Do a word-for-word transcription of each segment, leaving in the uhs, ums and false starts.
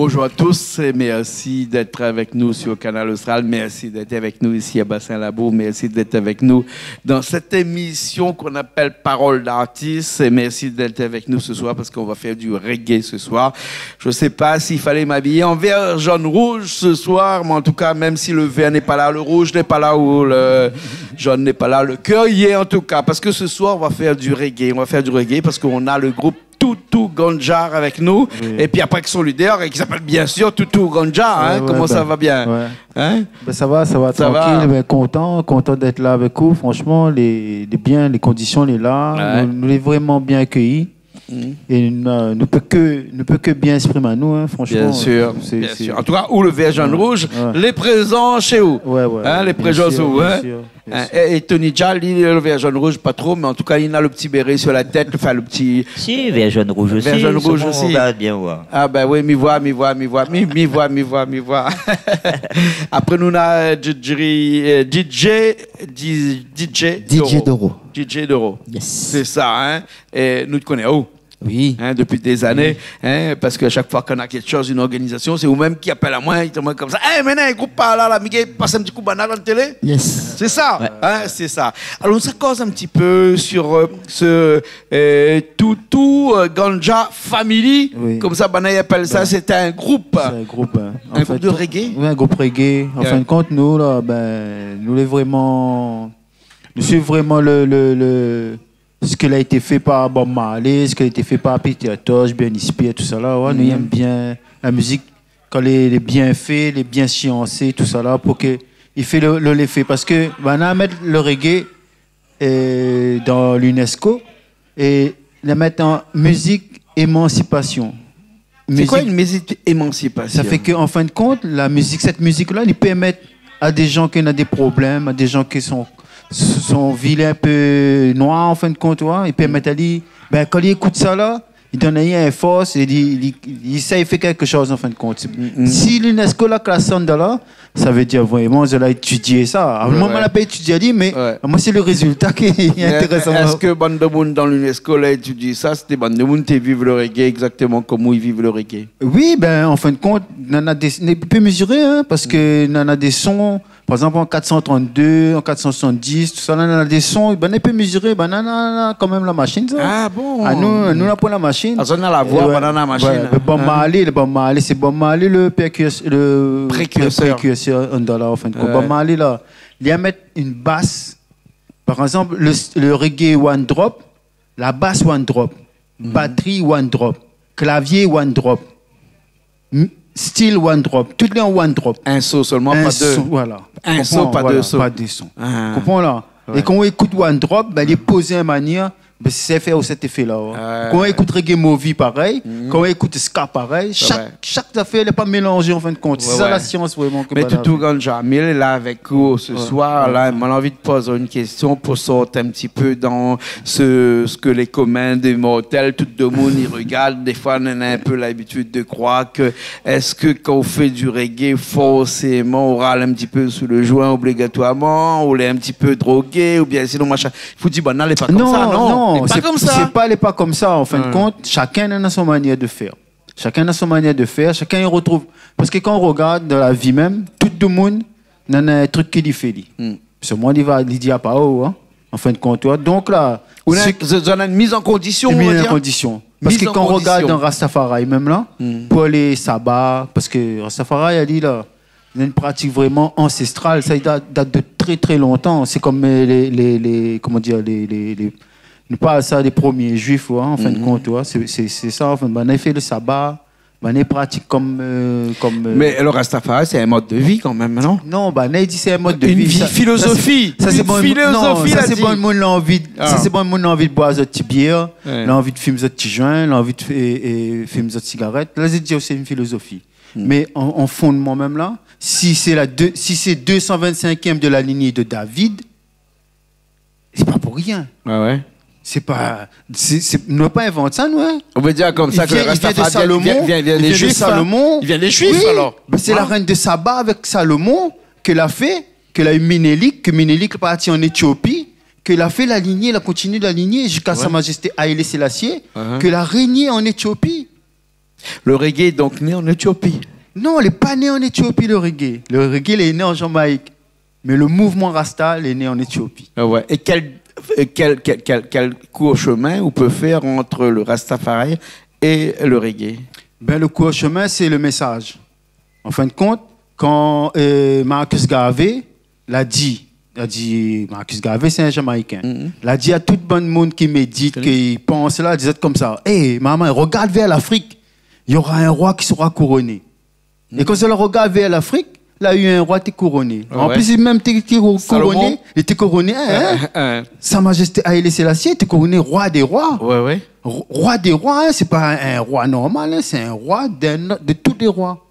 Bonjour à tous et merci d'être avec nous sur Kanal Austral. Merci d'être avec nous ici à Bassin Labou. Merci d'être avec nous dans cette émission qu'on appelle Parole d'artiste. Et merci d'être avec nous ce soir parce qu'on va faire du reggae ce soir. Je sais pas s'il fallait m'habiller en vert, jaune, rouge ce soir, mais en tout cas, même si le vert n'est pas là, le rouge n'est pas là ou le jaune n'est pas là, le cœur y est en tout cas. Parce que ce soir, on va faire du reggae. On va faire du reggae parce qu'on a le groupe Toutou Ganja avec nous. Oui. Et puis après, avec son leader, qui s'appelle bien sûr Toutou Ganja, hein. Ouais, ouais, ben, ça va bien ? Ouais. Hein ? Ben, ça va, ça va, ça va, tranquille, ben, content, content d'être là avec vous. Franchement, les, les bien, les conditions, les là, ouais, nous, nous les vraiment bien accueillis. Mhm. Et nous, euh, nous peut que, nous peut que bien exprimer à nous, hein, franchement. Bien sûr, c'est, bien sûr. En tout cas, ou le vert, jaune, rouge, ouais, les présents chez vous. Ouais, ouais, hein, les présents chez vous, hein. Bien sûr, bien sûr. Hein, et, et Tony Jaa, li, le vert, jaune, rouge, pas trop, mais en tout cas, il a le petit béret sur la tête, enfin, le petit... Si, vert, jaune, rouge aussi. Vert, jaune, rouge aussi. Regarde bien, ouais. Ah, ben oui, mi voi, mi voi, mi voi, mi, mi voi, mi voi, mi voi. Après, nous, on a, euh, DJ, euh, DJ, DJ Doro. DJ Doro. Yes. C'est ça, hein. É nou té koné aou. Oui. Hein, depuis des années, oui, hein, parce que à chaque fois qu'on a quelque chose, une organisation, c'est vous-même qui appelle à moi, il te dit comme ça : « Hey, mé néna in group par là, là, mi gingn pas in ti kou banna dan la télé. » Yes. C'est ça, ouais, hein, c'est ça. Alors, on se cause un petit peu sur, euh, ce, euh, Toutou, euh, Ganja Family, oui, comme ça, banna i appelle ça, ouais, c'est un groupe. C'est un groupe, hein. Un groupe de reggae ? Ouais, un groupe reggae. En fin de compte, nous, là, ben, nous, les vraiment, nous suivons vraiment le, le, le, ce qui a été fait par Bob Marley, ce qui a été fait par Peter Tosh, Britney Spears, tout ça là, ouais, nou yèm bien la mizik kan lé, lé bien fé, lé bien siansé, tout ça là, pou ke i fé le, le, lefé. Parske banna la mèt le reggae, euh, dan l'UNESCO, é la mèt an mizik émansipasion. C'est quoi une musique émancipation ? Sa fé ke, an fin de kont, la mizik, sèt mizik-la, li pèrmèt a dé jan ki néna dé problèm, a dé jan ki son, son vi lé in pé noir, an fin de kont, ouais, li pèrmèt ali, ben, kan li ékout sa la, li donn ali in fors é li, li, li éséy fé kékshoz, an fin de kont. Mm, mm. Si l'UNESCO la klas sa dan la, sa vé dir vréman zot la étidié sa. Ouais, moin, ouais, moin la pa étidié ali, mé, ouais, moin, sé le rézilta ki lé intérésan. Mé èske bann demoun dan l'UNESCO la étidié sa, sété bann demoun té viv le reggae exactement comme ou i viv le reggae ? Oui, ben, an fin de kont, néna dé, nou pé meziré, hein, parske néna dé son, par égzanp, an kat san trant-dé, an kat san soisann-dis, tout sa la, néna dé son, ben, nou pé meziré, ben, néna, néna kan mèm la machine, sa. Ah bon ? Ah, nou, nou la pran la machine. Ah, sa, néna la voi, ouais, banna la machine. Ouais, Bob Marley, le Bob Marley, sé Bob Marley le pèrkis-, le précurseur. Le précurseur, an fin de kont. Ouais. Bob Marley la, li la mèt in bas, par égzanp, le, le reggae one drop, la bas one drop, batri one drop, klavié one drop, m-, steel one drop, tout lé an one drop. In so sèlman, pa dé. In so, voilà. In so, pa dé so. Konpran, voilà, pa dé son. Ah. Konpran la ? Ouais. É kan ou ékout one drop, ben, li pozé in manièr, ben, sé fé ou sèt éfé la, ouais. Ouais. Kan ou ékout reggae movie, parèy. Mhm. Kan ou ékout ska, parèy. Ouais, ouais. Shak, shak zafèr lé pa mélanzé, an fin de kont. Ouais, ouais. Sé sa la sians vréman ke... Mé Toutou Ganja, mi lé la avèk ou se soir la, moin la anvi de poz aou in késtion pou sort in ti pé dan se, se ke lé komin dé mortèl, tout demoun i regard, défoi, nou néna in pé labitid de kroir ke, èske kan ou fé du reggae, forséman, ou ral in ti pé sou le joint obligatoirement, ou lé in ti pé drogé, oubien sinon, machin. Fo di, banna lé pa konmsa, non, non, lé pa konmsa. Sé pa, lé pa konmsa, an fin de kont, shakinn néna son manièr de fèr. Shakinn néna son manièr de fèr, shakinn i retrouv. Parske kan ou regard dan la vi mèm, tout demoun néna in trik ke li fé, li. Hmm. Sèlman li va, li di a pa ou, hein, an fin de kont, ouais. Donk la, ou néna, sé, zot néna in miz an kondision, in miz an kondision. Parske kan ou regard dan Rastafari mèm la, pou alé saba, parske Rastafari, ali la, néna in pratik vréman ansestral, sa i dat, dat de trè, trè lontan. Sé konm, euh, lé, lé, lé, koman dir, lé, lé, lé, nou parl sa, lé promié Juif, ouais, an fin de kont, ouais. Sé, sé, sé sa, an fin, banna i fé le saba, banna i pratik konm, euh, konm, euh... Mé le Rastafari, sé in mod de vi kan mèm, non ? Non, banna i di sé in mod de vi. Une philosophie. Sa, sa sé, sa sé bann, non, sa sé bann moun la anvi, sa sé bann moun la anvi de boir zot ti bièr, la anvi de fim zot ti joint, la anvi de, é, é fim zot sigarèt. La, zot i di, oh, sé in filozofi. Hmm. Mé an, an fondman mèm la, si sé la dé, si sé dé san vinn-sinkièm de la lignée de David, sé pa pou rien. Ah ouais. Sé pa, sé, sé, nou la pa invant sa, nou, hein. Ou vé dir konmsa ke Rastafari i vien, i vien, i vien dé Juif, hein. I vien dé Salomon. I vien dé Juif, alor. Oui. Ben, sé la rèn de Saba avèk Salomon ke la fé, ke la u Ménélik, ke Ménélik la parti an Étiopi, ke la fé la ligné, la kontinié la ligné ziska Sa Mazésté Haïlé Sélassié, ke la régné an Étiopi. Le reggae est donc né en Éthiopie. Non, lé pa né an Étiopi, le reggae. Le reggae, lé né an Jamaïk. Mé le mouvman Rasta, lé né an Étiopi. Ah ouais. Et quel, et quel, quel, quel, quel court chemin on peut faire entre le Rastafari et le reggae ? Ben, le court chemin, sé le mésaz. An fin de kont, kan, euh, Marcus Garvey la di, la di, Marcus Garvey, sé in Jamaïkin. Mhm. La di a tout bann moun ki médit, ki pans la, di zot konmsa : « Hé, maman, regard vèr Lafrik. Il y aura un roi qui sera couronné. » É kan zot la regard vèr Lafrik, la u in roi té kouroné. Ah ouais. An plis, li mèm té, té kouroné, Salomon. Li té kouroné, hein, hein. Hein, hein. Sa Majesté Haïlé Sélassié té kouroné roi des rois. Ouais, ouais. Ro-, roi des rois, hein, sé pa in roi normal, hein, sé in roi d'un, de tous les rois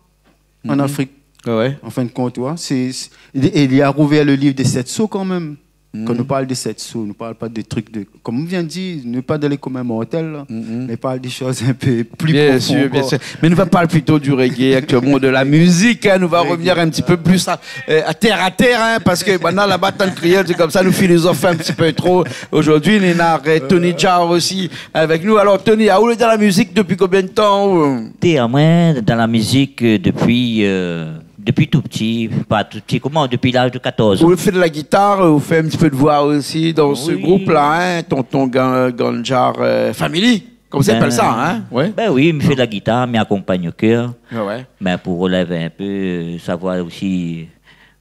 en Afrique. Mhm. Ouais, ouais. An fin de kont, tu vois, sé, sé, é, é li la rouvèr le liv dé sèt so kan mèm. Kan nou parl de sèt so, nou parl pa de trik de, kom nou vien de dir, nou lé pa dan lé komin mortèl la, mé parl de shoz in pé pli profon ankor. Bien sûr, bien sûr. Mé nou va parl plito du reggae aktièlman, de la mizik, hein, nou va revenir un petit peu plus à, euh, à terre, à terre, hein, parske banna laba, tann kriol, sé konmsa, nou filozof in ti pé tro. Zordi nou néna, euh, Tony Jaa osi avèk nou. Alor, Tony, aou lé dan la mizik dopi konbien de tan, ou ? Té, amoin, dan la mizik, euh, dopi, euh, Dopi tou pti, pa tou pti, koman, dopi laz de katorz an. Ou fé de la gitar, ou fé in ti pé de voi osi dan se group la, hein, Tonton Gan-, Ganjar, euh, Family, konmsa i apèl sa, hein, ouais. Ben oui, mi fé de la gitar, mi akonpagn o kèr. Ouais, ouais. Ben, pou relèv in pé, euh, savoir osi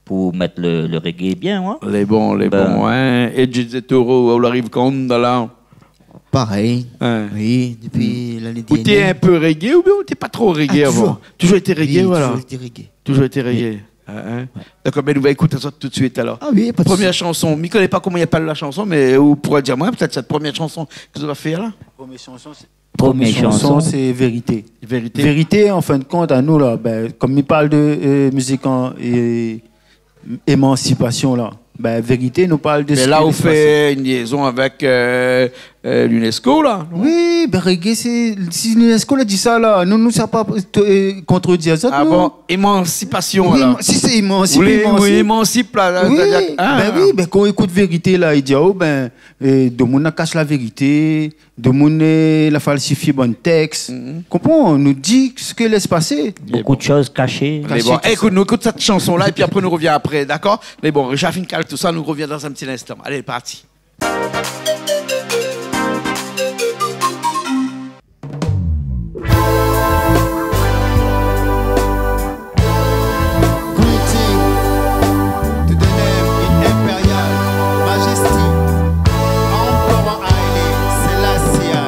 pou mèt le, le reggae bien, ouais. Lé bon, lé bon, hein. É Jazz Toro, ou la ariv kan dan la Parèy. Hein. Oui, dopi lané dernièr. Ou té in pé reggae oubien ou té pa tro reggae avan ? Ah, toujours. Toujours été reggae, oui, voilà. Toujours été reggae. Toujours été reggae. Oui. Hein, hein. Ouais. Dakor, ben nou va ékout sa tout de suite alor. Ah oui, pa de sousi. Premièr shanson, mi koné pa koman i apèl la shanson, mé ou pouré dir amoin pétèt sèt premièr shanson ke zot va fé la. Premièr shanson, sé, premièr shanson, sé Vérité. Vérité. Vérité, an fin de kont, anou la, ben, kom mi parl de, euh, mizik an, é émansipasion la. Ben, Vérité nou parl de... Mé la ou fé in liézon avèk, euh, euh, l'UNESCO la, non ? Oui, ben, reggae, sé, si l'UNESCO la di sa la, nou, nou sa pa, euh, kontredir sa, nou. Ah bon, émansipasion, oui, alor. Si sé émansipé, oui, émansip, oui, émansip la, la, oui, la, la, ah, ben oui, ben, kan ou ékout Vérité la, i di, oh, ben, euh, domoun la kash la vérité, domoun, euh, la falsifié bann tèks. Mhm. Konpran, nou di sak i lès pasé. Beaucoup de choses cachées. Mé bon, ékout, nou ékout sèt shanson la épi apré nou revien apré, dakor ? Mé bon, Richard Fincal, tout sa, nou revien dan in ti instan. Alé, parti. Greeting to the name in Imperial Majesty, Emperor Haile Selassie I.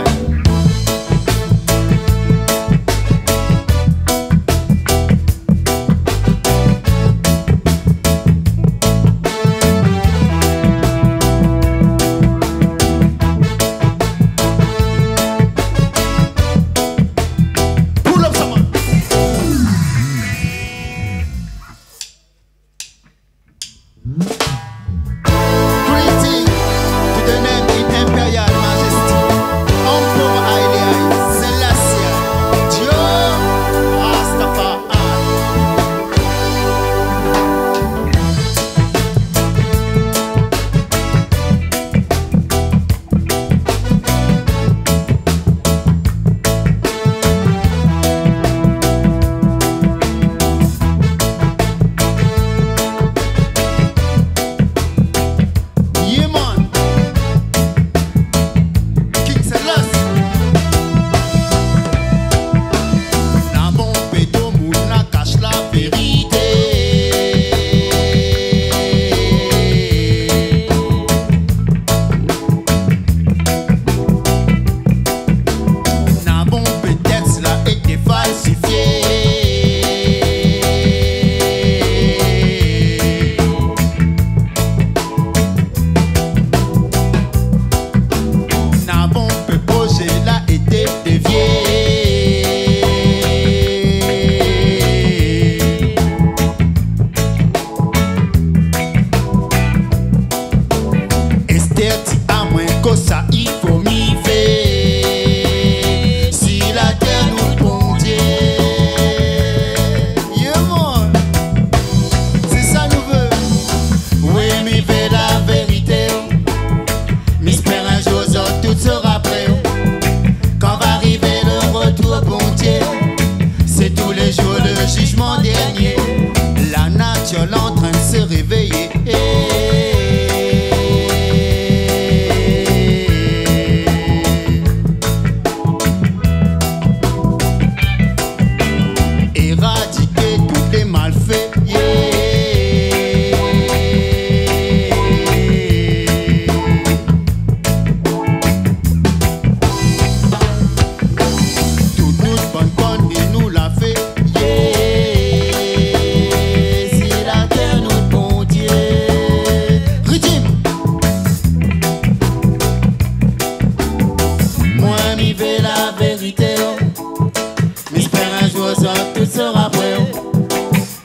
sera prêt.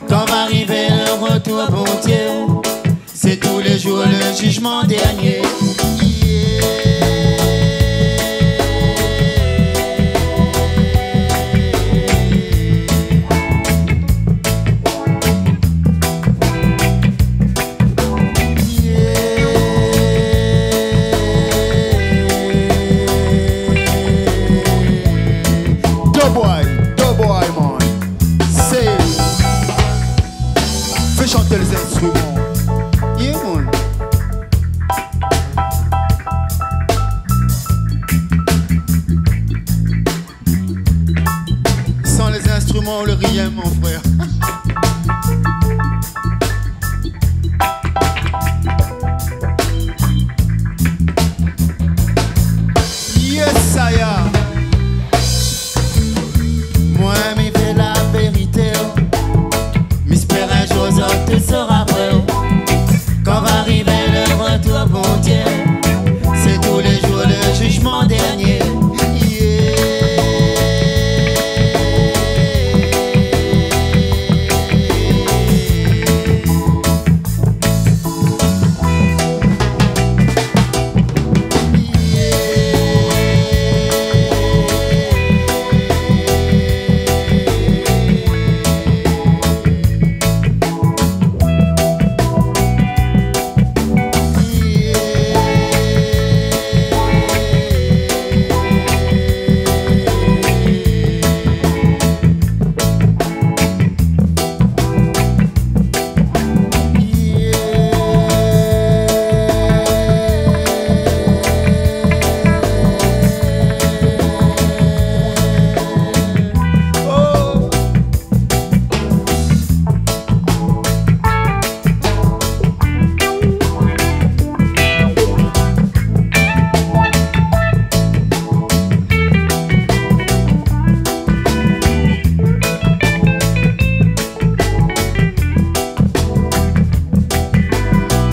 Kan va arivé le retour Bondié, sé tou lé zour le jijman dernié. Doughboy, Doughboy, man. Sé, fé shant lé zinstriman. Yeah, man. San lé zinstriman, ou lé rien, mon frèr. Yes, saya. Moin, mi fé la vérité. Mi éspèr in zour zot sera pré. Kan va arivé le retour Bondié, sé tou lé zour le jijman dernié. Yeah.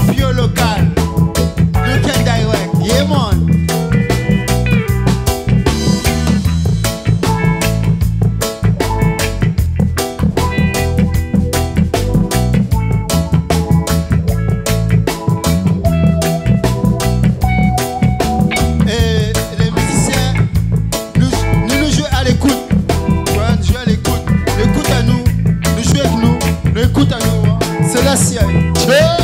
Pure local, local direct, yeah, man. É lé mizisien, nou, nou, nou zoué a lékout. Oué, nou zoué a lékout. Lékout anou, nou zoué avèk nou, nou ékout anou, in. Sé la sièn. Tchao.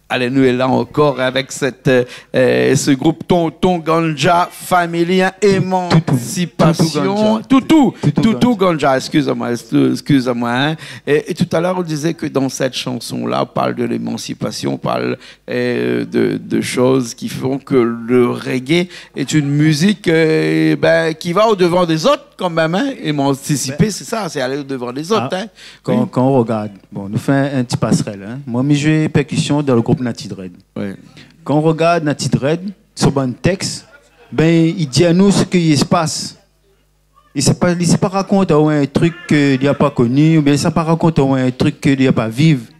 Alé, nou lé la ankor avèk sèt, euh, euh, se group Tonton Ganja Family, in, Émansipasion. Toutou Ganja. Toutou, Toutou Ganja, excusez-moi, excusez-moi, in. Et, et tout à l'heure, on disait que dans cette chanson-là, on parle de l'émancipation, on parle, euh, de, de choses qui font que le reggae est une musique, euh, ben, qui va au-devant des autres. Kan mèm, in, émansipé, sé sa, sé alé o-dovan lézot, in. Kan, kan ou rogard, bon, nou fé in, in ti pasrèl, in. Moin, mi zoué pèrkision dan le group Natty Dread. Oué. Kan ou rogard Natty Dread, son bann tèks, bin, li di anou sak i spas. Li sé pa, li sé pa rakont aou in trik ke li la pa koni, oubien li sé pa rakont aou in trik ke li la pa viv.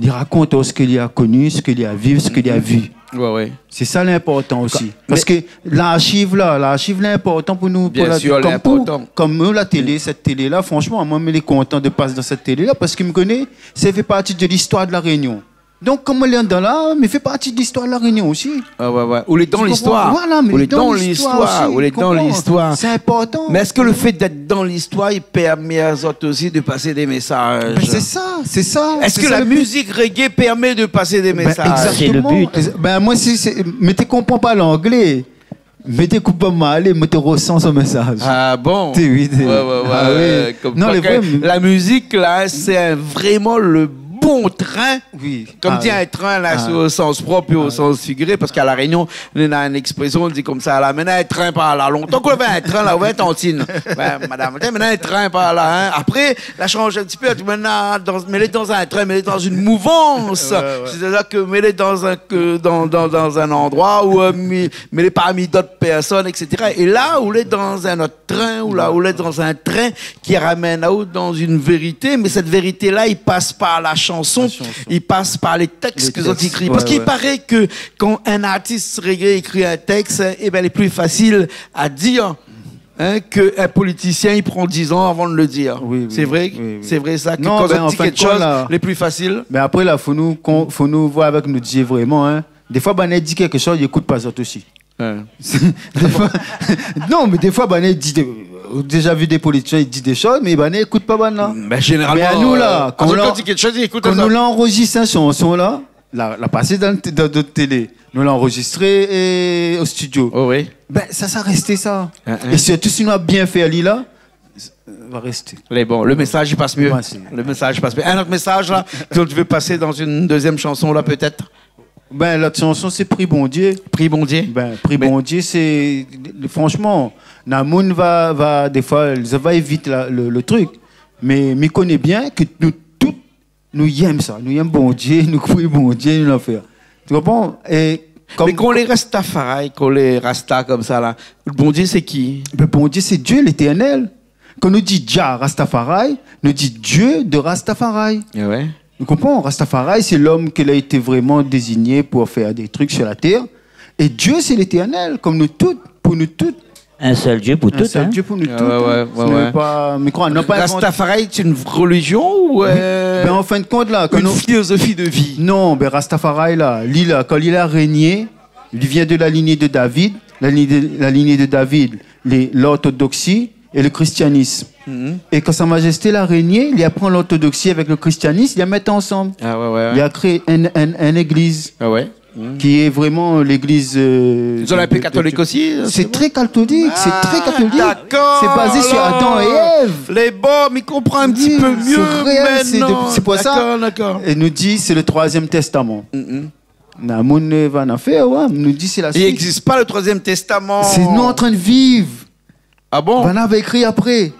Li rakont aou sak li la koni, sak li la viv, sak li la vi. Oué, oué. Sé sa linportan osi. Parske larziv la, larziv lé inportan pou nou, pou la, kom pou, kom nou, la télé, sèt télé-la, fransman, moin, mi lé kontan de pas dan sèt télé-la, parske mi koné, sa i fé parti de listoir de La Rényon. Donk, kom moin lé andan la, mi fé parti de listoir de La Rényon osi. Ah oué, oué. Ou lé dan listoir. Ou lé dan listoir. Sé inportan. Mé èske le fé d'èt dan listoir i pèrmé azot osi de pasé dé mésaz ? Bin, sé sa, sé sa. Èske la mizik reggae i pèrmé de pasé dé mésaz ? Bin, égzaktoman. Sé le bi. Bin, moin, si, sé, mé té konpran pa langlé. Mé té koup pa mal, mé té rosan son mésaz. Ah bon ? Té, oui, té. Oué, oué, oué. Kom koi ke la mizik, la, sé vréman le kontrin. Oui. Kom di in trin la, o sans prop é o sans figiré, parske La Rényon, nou na in ékspresion, nou di konmsa la, mèt in trin par la. Lontan k'navé in trin la, ou in tantine. Oué, madam, mèt in trin par la, in. Apré, la shanj in ti pé, mèt ali dan, mèt ali dan in trin, mèt ali dan in mouvans. Oué, oué. Sétadir ke mèt ali dan in, ke dan, dan, dan in landroi ou, euh, mi, mèt ali parmi dot pèrsone, et cetera. É la, ou lé dan in ot trin, ou la, ou lé dan in trin ki ramèn aou dan in vérité, mé sèt vérité-la, i pas par la shanson, i pas par lé tèks ke zot i ékri. Lé tèks, oué, oué. Parske i paré ke kan in artis reggae i ékri in tèks, ében, lé pli fasil a dir, in, ke in politisien i pran dizan avan de le dir. Oui, oui, oui, oui. Sé vré, sé vré sa, ke kan zot i di kékshoz, lé pli fasil. Non, mé an fin de kont, la, mé apré, la, fo nou, fo nou voir avèk nout zié vréman, in. Défoi, banna i di kékshoz, i ékout pa zot osi. Oué. Défoi, non, mé défoi, banna i di dé, déza vi dé politisien i di dé shoz, mé banna i ékout pa banna. Bin, zénéralman, mé anou, la, euh, kan nou la, kan nou di kékshoz, i ékout pa. Kan nou la anrozistr in shanson la, la, la pasé dan, dan, dan télé, nou la anrozistré, é, o studio. Oh, oui. Bin, sa, sa rèsté sa. In, in. É sirtou si nou la bien fé ali la, va rèsté. Lé bon, le mésaz i pas myé. Mèrsi. Le mésaz i pas myé. In ot mésaz la, ke ou vé pasé dan in dézièm shanson la, pétèt ? Bin, lot shanson, sé Pri Bondié. Pri Bondié ? Bin, Pri Bondié, sé, fransman, na moun va, va, défoi, zot va évit la, le, le trik. Mé mi koné bien ke nou tout, nou yèm sa. Nou yèm Bondié, nou pri Bondié, nou lafèr. Ou konpran ? É kom... Mé kan lé Rastafari, kan lé Rasta konmsa la, Bondié sé ki ? Bin, Bondié, sé Dié, Létèrnèl. Kan nou di Jah Rastafari, nou di Dié de Rastafari. Ah oué ? Ou konpran ? Rastafari, sé lom ke la été vréman dézigné pou fé dé trik sur la tèr. É Dié, sé Létèrnèl, kom nou tout, pou nou tout. In sèl Dié pou tout, in. In sèl Dié pou nou tout, in. Ah oué, oué, oué. Sé pa, mi kroi, nou la pa invant... Rastafari, sé in rélizion ou, euh, bin, an fin de kont, la, kan nou... in filozofi de vi ? Non, bin, Rastafari, la, li, la, kan li la régné, li vien de la ligné de David, la ligné de, la ligné de David, lé, lortodoksi é le kristianism. Mhm. É kan Sa Mazésté la régné, li la pran lortodoksi avèk le kristianism, li la mèt ansanm. Ah oué, oué, oué. Li la kréé in, in, in légliz. Ah oué. Mhm. Ki lé vréman légliz, euh, de, de, de... Zot lé in pé katolik osi, sé tré katolik, sé tré katolik. Ah, dakor. Sé bazé sur Adam é Èv. Alor, lé bon, mi konpran in ti pé myé mintnan. Oui, sé réèl, sé de, sé pou sa. Dakor, dakor. É nou di, sé le troizièm tèstaman. Mhm. Na moun, euh, va na fé, oué, nou di sé la suit. I égzis pa le troizièm tèstaman. Sé nou antrin de viv. Ah bon ? Banna va ékri apré.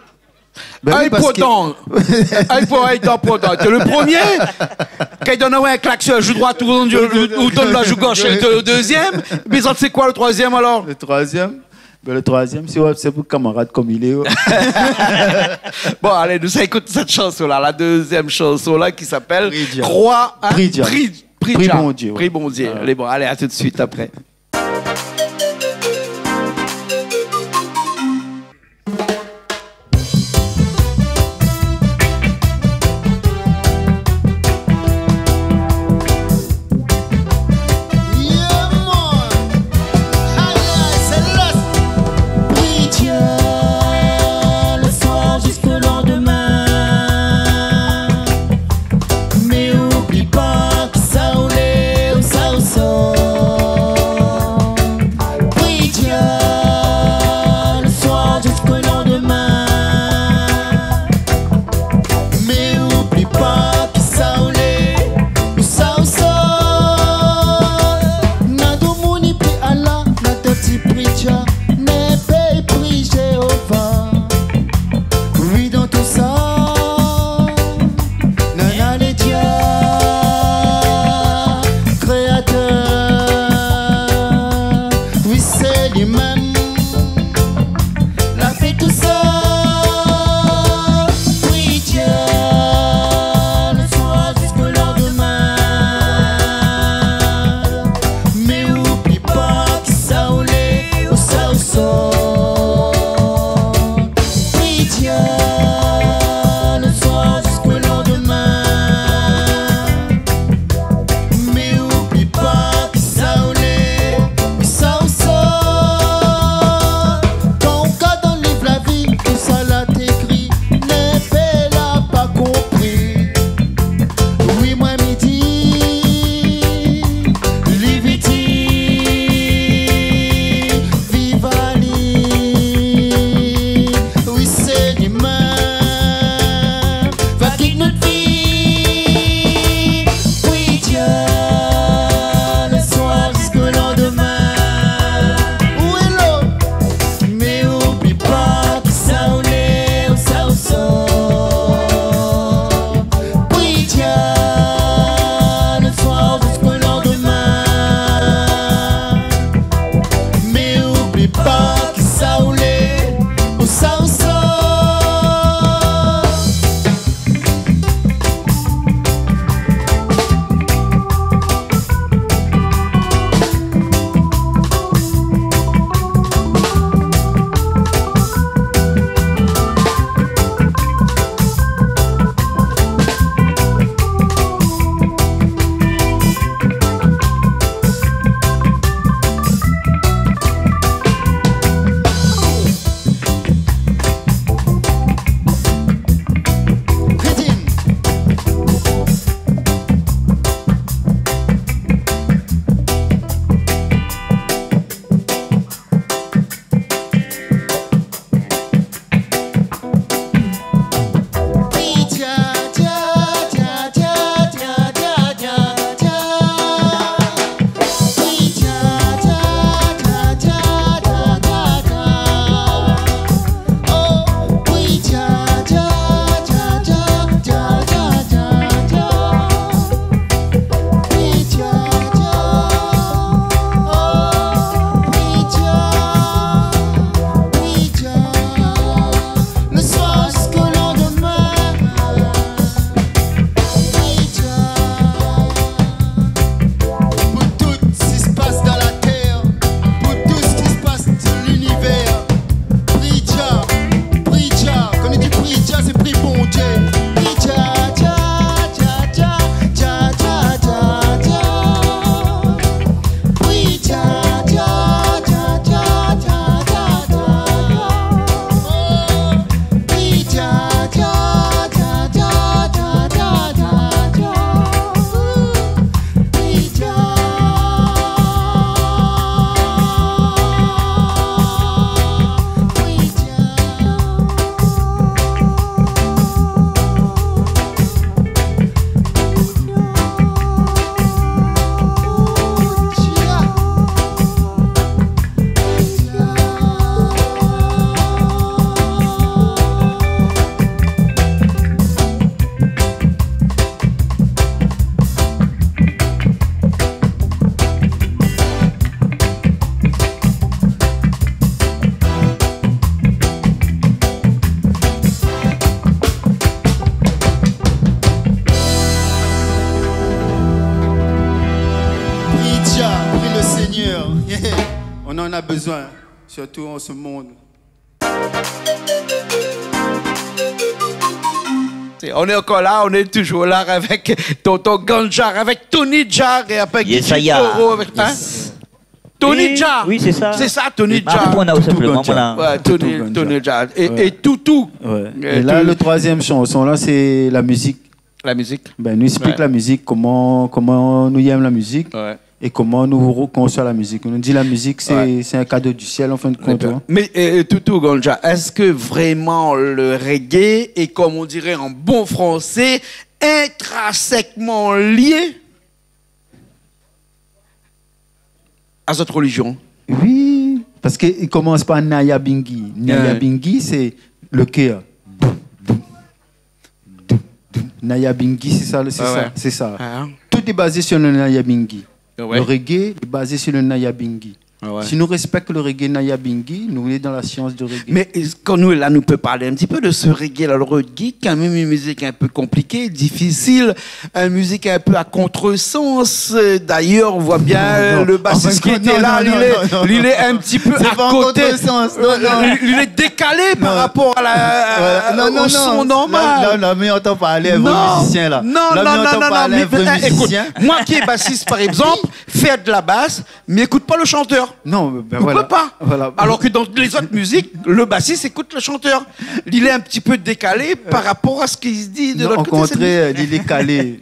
Bin oui, parske... Ay, pourtan. Ay, pou, ay, dan, pourtan. Té le promié. Kan i donn aou in klak sur la jou droit, ou donn, ou, ou donn la jou gosh, té le dézièm. Mé sa, sé koi le troizièm, alor ? Le troizièm ? Bin, le troizièm, sé, oué, sé pou kamarad kom li lé, oué. Bon, alé, nou sa ékout sèt shanson la, la dézièm shanson la, ki apèl Pri Jah. Kroi, in ? Pri Jah. Pri, Pri Pri Jah. Bondié, oué. Pri Bondié. Voilà. Alé, bon, alé, à tout de suite après. On en a besoin, surtout en ce monde. On est encore là, on est toujours là avec Tonton Ganja, avec Tony Jaa et avec Yes, Gigi I am. Toro, avec, hein ? Yes. Tony Jaa. Oui, c'est ça. C'est ça, Tony Jaa. Toutou Ganja. Ouais, Toutou Tony, Ganja. Tony Jaa. Et, ouais, et Toutou. Ouais. Et là, le troisième chanson, là, c'est la musique. La musique. Ben, nou ésplik la mizik, koman, koman nou yèm la mizik é koman nou rokonsoi la mizik. Nou di la mizik, sé, sé in kado di sièl, an fin de kont, hein. Mé, euh, Toutou Ganja, est-ce que vraiment le reggae est, comme on dirait en bon français, intrinsèquement lié à zot religion ? Oui, parske i komans par Nyabinghi. Nyabinghi, sé le kèr. Nyabinghi, sé sa, sé sa, sé sa. Tout lé bazé sur le Nyabinghi. Le reggae lé bazé sur le Nyabinghi. Si nou respèk le reggae Nyabinghi, nou lé dan la sians de reggae. Mé, euh, kan nou lé la, nou pé parl in ti pé de ce reggae-là. Le reggae, kan mèm, in mizik in pé konpliké, difisil, in mizik in pé à contresens. Euh, d'ailleurs, on voit bien le bassiste qui était là, li lé in ti pé à côté. Non, non, non, non, non. Sé pa contresens, non, non. Euh, li, li lé dékalé par rapport à la, au son normal. Non, non, non. La, la, la, mé antann pa lé vré mizisien, la. Non, non, non, non, mé, euh, écoute, moi qui est bassiste, par exemple, faire de la basse, mé ékout pa le chanteur. Non, ben voilà. Pourquoi pas ? Voilà. Alors que dans les autres musiques, le bassiste écoute le chanteur. Il est un petit peu décalé par rapport à ce qu'il se dit de l'autre côté, c'est... Non, au contraire, il est calé.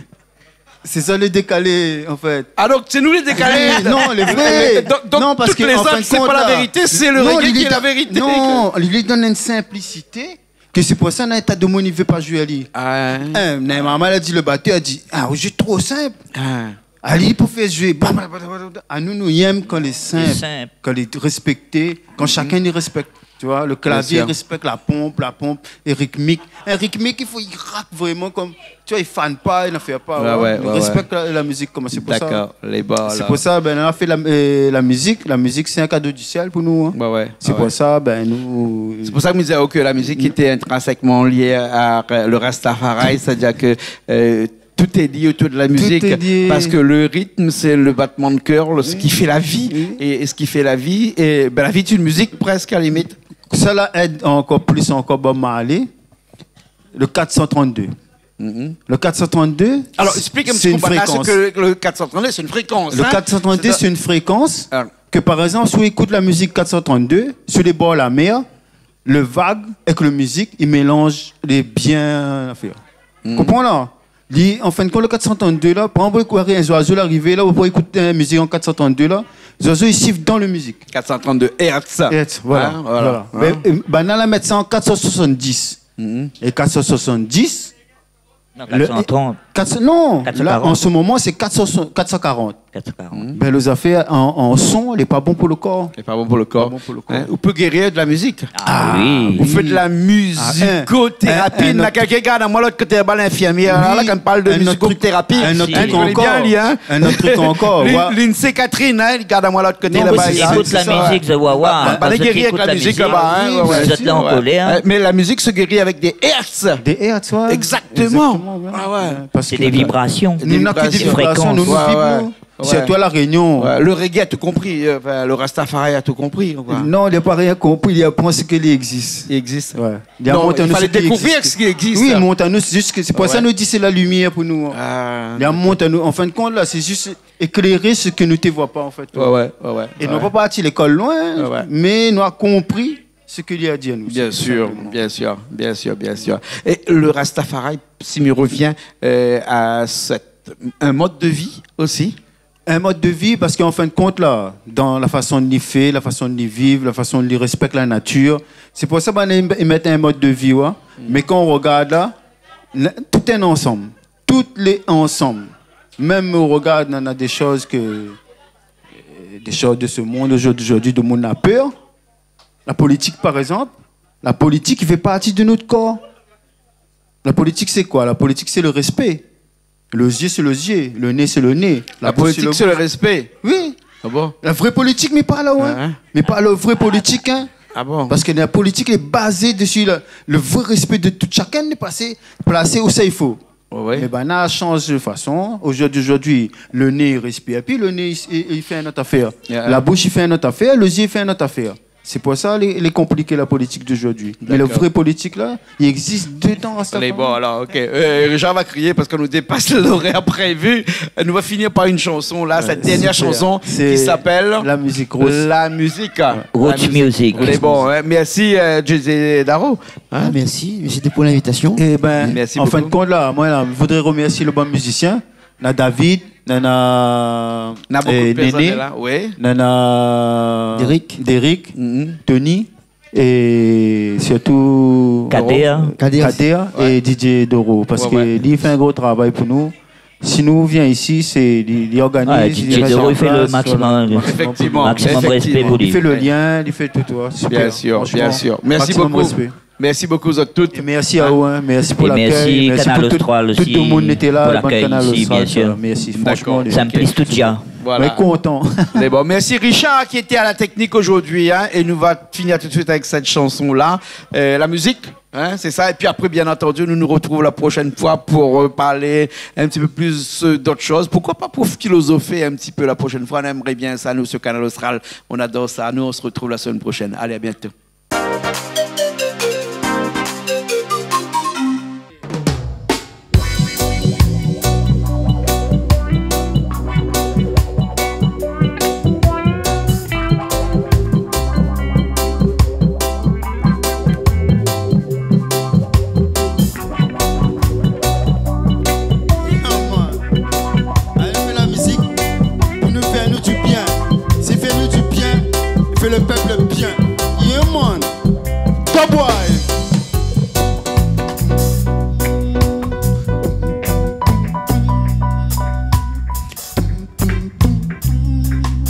C'est ça le décalé, en fait. Ah, donc, c'est nous les décalés. Oui, non, les vrais. Donc, donc, non, parce que, en fin de compte, toutes les autres, c'est pas la vérité, c'est le reggae qui est la vérité. Non, li lé dan in sinplisité. Ke sé pou sa, na in ta de moun i vé pa zoué ali. Ah. Hein, na in momon la di, le batèr la di, ah, ou zoué tro sinp. Ah. Ali pou fé zoué. Blablabla. Anou, nou yèm kan lé sinp, kan lé respèkté, kan shakinn i respèk. Tu vois, le clavier i respèk la ponp, la ponp lé ritmik. In ritmik, i fo i rak vréman kom, tu vois, i fan pa, i na fé pa, ouais, ouais, nou respèk la, la mizik koman, sé pou sa. D'accord, les bars, là. Sé pou sa, ben, nou la fé la, euh, la mizik. La mizik, sé in kado di sièl pou nou, hein. Ouais, ouais. Sé pou sa, ben, nou... Sé pou sa ke mi di, ok, la mizik lété intrinsèkman lié à, euh, le Rastafari, c'est-à-dire que, euh, tout est lié autour de la musique, parce que le rythme, c'est le battement de cœur, le, ce qui fait la vie. Tout est lié. Et, et ce qui fait la vie, et, ben, la vie d'une musique, presque, à la limite. Sa la èd ankor plis ankor Bob Marley, le quatre cent trente-deux. Le quatre cent trente-deux, c'est une fréquence. Alors, explique un petit peu, parce que le quatre cent trente-deux, c'est une fréquence, hein. Le quatre cent trente-deux, c'est une fréquence que, par exemple, si ou ékout la mizik quatre cent trente-deux, sur les bords de la mer, le vag èk le mizik, i mélanz lé bien afèr. Konpran la ? Li, an fin de kont, le quatre cent trente-deux la, par exemple, ou ékout in zoizo la arivé la, ou ékout in mizik an quatre cent trente-deux la, zoizo i sif dan le mizik. Quatre cent trente-deux hertz. Hertz, voilà, voilà. Hein, voilà. Mé, euh, banna la mèt sa an quatre cent soixante-dix. É quatre cent soixante-dix, non, le, quatre cent trente. Quatre cents, non, quatre cent quarante. Là, en ce moment, c'est quatre cents, quatre cent quarante. Quatre cent quarante. Ben, lé zafèr an, an son, lé pa bon pou le kor. Lé pa bon pou le kor. Pa bon pou le kor. Hein, ou pé géri de la mizik. Ah oui. Ou fé de la mizikotérapi. Ah, hein, na kèlkin i gard amoin lot koté laba, l'infirmière la, kan i parl de mizikotérapi. Oui, in ot trik ankor. In ot trik ankor. Li, ouais. Lindsay Catherine, hein, i gard amoin lot koté laba, hein. Non, mé sé sa, sé sa. Ékout la mizik, zot i voi, hein. Bah, bah, kan zot i ékout la mizik, zot i voi, hein, ouais, ouais, zot lé an kolèr, hein. Ouais, mé la mizik i géri avèk dé hertz. Dé hertz, ouais. Exactement. Exactement, ouais. Ah ouais. Parske sé dé vibrasion. Nou na ke dé vibrasion, nou, nou vib, nou. Ouais, ouais. Sirtou La Rényon. Ouais, le reggae a tout konpri, euh, enfin, le Rastafari a tout konpri, koi. Non, li la pa rien konpri, li aprann sak i égzis. I égzis. Ouais. Non, il fallait découvrir ce qui existe. Oui, li la mont anou, sé zis ke, sé pou sa nou di sé la limièr pou nou, hein. Ah, d'accord. Li la mont anou, an fin de kont la, sé zis ékléré sak nou té voi pa, an fèt. Ouais, ouais, ouais, ouais. É nou la pa parti lékol loin, mé nou la konpri sak li la di anou, tout sinpleman. Bien sûr, bien sûr, bien sûr, bien sûr. Et le Rastafari, si mi revien, euh, à cette, un mode de vie aussi. Un mode de vie, parske an fin de kont la, dan la fason de li fé, la fason de li viv, la fason de li respèk la natir, sé pou sa, ben, i mèt in mode de vie, ouais. Mé kan ou rogard la, la, tout lé ansanm. Tout lé ansanm. Mèm ou rogard, na, na dé shoz ke, euh, dé shoz de ce monde aujourd'hui, aujourd'hui, demoun na pèr. La politik, par exemple, la politik i fé parti de nout kor. La politik, sé koi ? La politik, sé le respé. Le zié, sé le zié. Le né, sé le né. La boush, sé le boush. La politik, sé le respé. Oui. Ah bon ? La vré politik, mé pa la, ouais. Ah, hein ? Mé pa le vré politik, hein. Ah bon ? Parske la politik lé bazé dési le, le vré respé de tout shakinn, lé plasé, plasé ousa i fo. Ouais. Mé banna la shanz de fason. Zordi, zordi, lo né i respir pi, lo né i, i, i fé in ot afèr. Yeah. La boush i fé in ot afèr, lo zié i fé in ot afèr. Sé pou sa lé, lé konpliké la politik de zordi. Mé lo vré politik la, i égzis dedan Rasta Kanal. Bon, alor, OK. Euh, Richard va kriyé parske nou dépas lorèr prévi. Nou va finir par in shanson la, sèt dernièr shanson ki s'apèl La Mizik Roots. La Mizik. Ouais. Roots Mizik. Lé bon, hein. Mèrsi, euh, José Daro. Hein ? Ah, mèrsi, mèrsi pou l'invitasion. Ébin, an fin de kont la, moin la, mi voudré remèrsié lo bann mizisien. Nana David, nana, na bonpé de pèrsone Néné, la, oui. Nana Derrick. Derrick, Tony, é sirtou Kader. Kader. Kader é Didier Doro, parske li fé in gro travay pou nou. Si nou vien isi, sé li, li organiz, li mèt an plas, li fé tout. Ouais, Didier Doro, li fé lo maksimum, maksimum pou nou. Éfèktivman, éfèktivman. Li fé lo lien, li fé tout, ouais, super. Bien sûr, bien sûr. Franchement, maksimum respé. Merci beaucoup. Merci beaucoup, zot tout. É mèrsi aou, hein. Mèrsi pou lakèy, mèrsi pou tout, tout demoun lété la, bann Kanal Austral, bien sûr. Mèrsi, franchement. D'accord. OK. Sa mi plis tout sa. Voilà. Mé kontan. Mé bon, merci Richard qui était à la technique aujourd'hui, hein, et nous va finir tout de suite avec cette chanson-là. Euh, la musique, hein, c'est ça. Et puis après, bien entendu, nous nous retrouvons la prochaine fois pour, euh, parler un petit peu plus, euh, d'autres choses. Pourquoi pas pour philosopher un petit peu la prochaine fois ? On aimerait bien ça, nous, sur Kanal Austral. On adore ça. Nous, on se retrouve la semaine prochaine. Allez, à bientôt. Alé fé la mizik pou nou fé nou di bien. Si fé nou di bien, fé lo pèp bien. Yeah, man. Cowboy.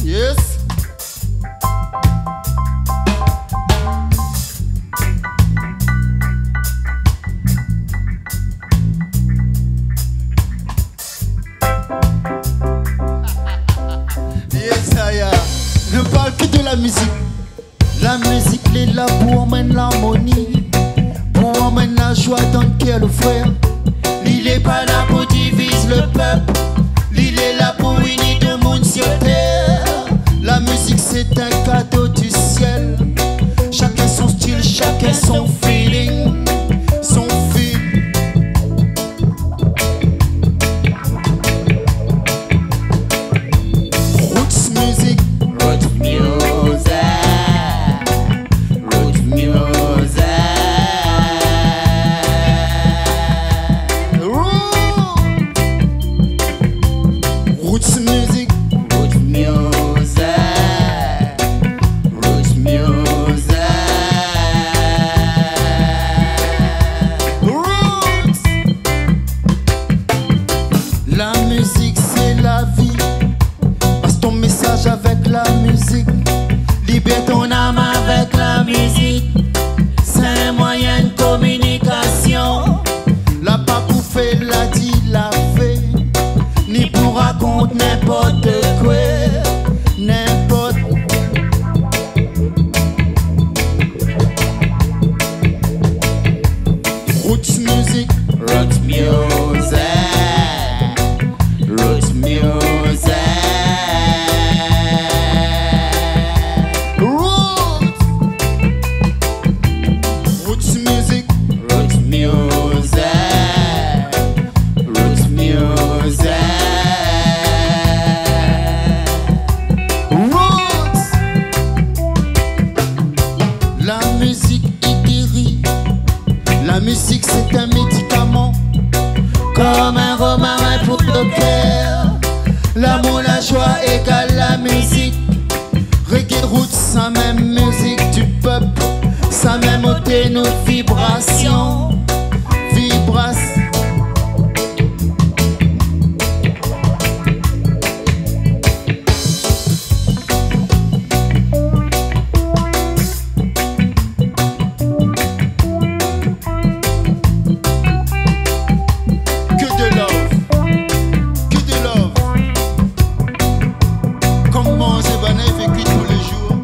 Yes. Yes, aya. Nou parl ke de la mizik. La mizik lé la pou anmenn larmoni, pou anmenn la joi dan kèr lo frèr. Li lé pa la pou diviz lo pèp, li lé la pou ini demoun sir tèr. La mizik sé in kado di sièl. Shakinn son stil, shakinn son feeling, son feel. Roots music. Roots music. Roots music. Roots. Roots music. Roots music. Roots music. Roots. La mizik sé la vi. Pas ton mésaz avèk la mizik. Libèr ton nam avèk la mizik. Sé in moiyin de kominikasion. La pa pou fé la di la fé, ni pou rakont ninport koi, ninport. Roots music. Roots music. Roots music. Roots. Roots music. Roots music. Roots music. Roots. La mizik i géri. La mizik sé in médikaman, konm in romarin pou lo kèr. Lamour, la joi égal la mizik. Reggae roots, sa mèm mizik di pèp, sa mèm oté nout vibrasion. Vibras. Ke de love. Ke de love. Koman sé banna i fé kuit tou lé jour.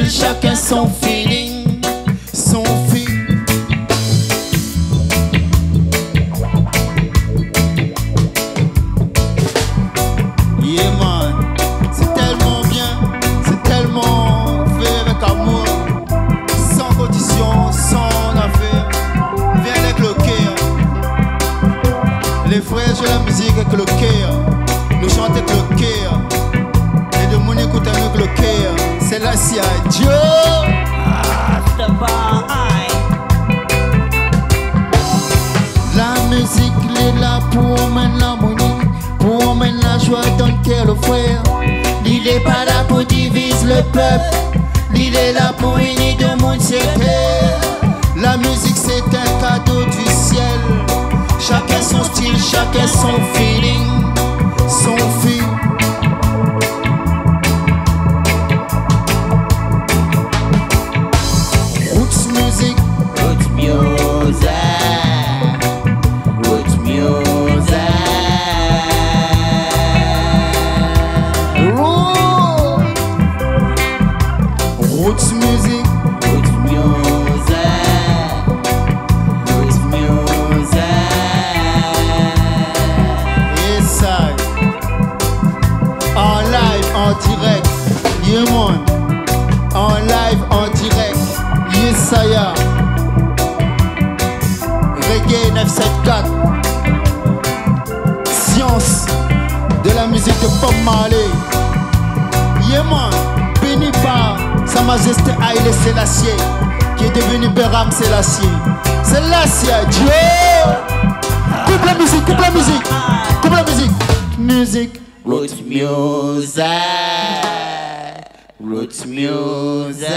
Shakinn son feeling, son fil. Yeah, man. Sé tèlman bien, sé tèlman fé avèk amour, san kondision, san afèr. Vien avèk lo kèr. Lé frèr i zoué la mizik avèk lo kèr. Nou shant avèk lo kèr. É demoun i ékout anou avèk lo kèr. Sé la si adié. Rastafari. La mizik lé la pou amenn larmoni, pou amenn la joi dan kèr lo frèr. Li lé pa la pou diviz lo pèp. Li lé la pou ini demoun si tèr. La mizik sé in kado di sièl. Shakinn son stil, shakinn son feeling, son fil. Roots music. Roots music. Roots music. Roots. Roots music. Roots music. Roots music. Yes I. An live, an dirèk. Yeah, man. An live, an dirèk. Yes I. Reggae nèf sèt kat. Sians de la mizik de Bob Marley. Yeah, man. Béni par Sa Majesté Haïlé Sélassié, ki lé devni Behram Sélassié. Sélassié, Dieu. Koup la mizik, koup la mizik, koup la mizik. Mizik. Roots music. Roots music.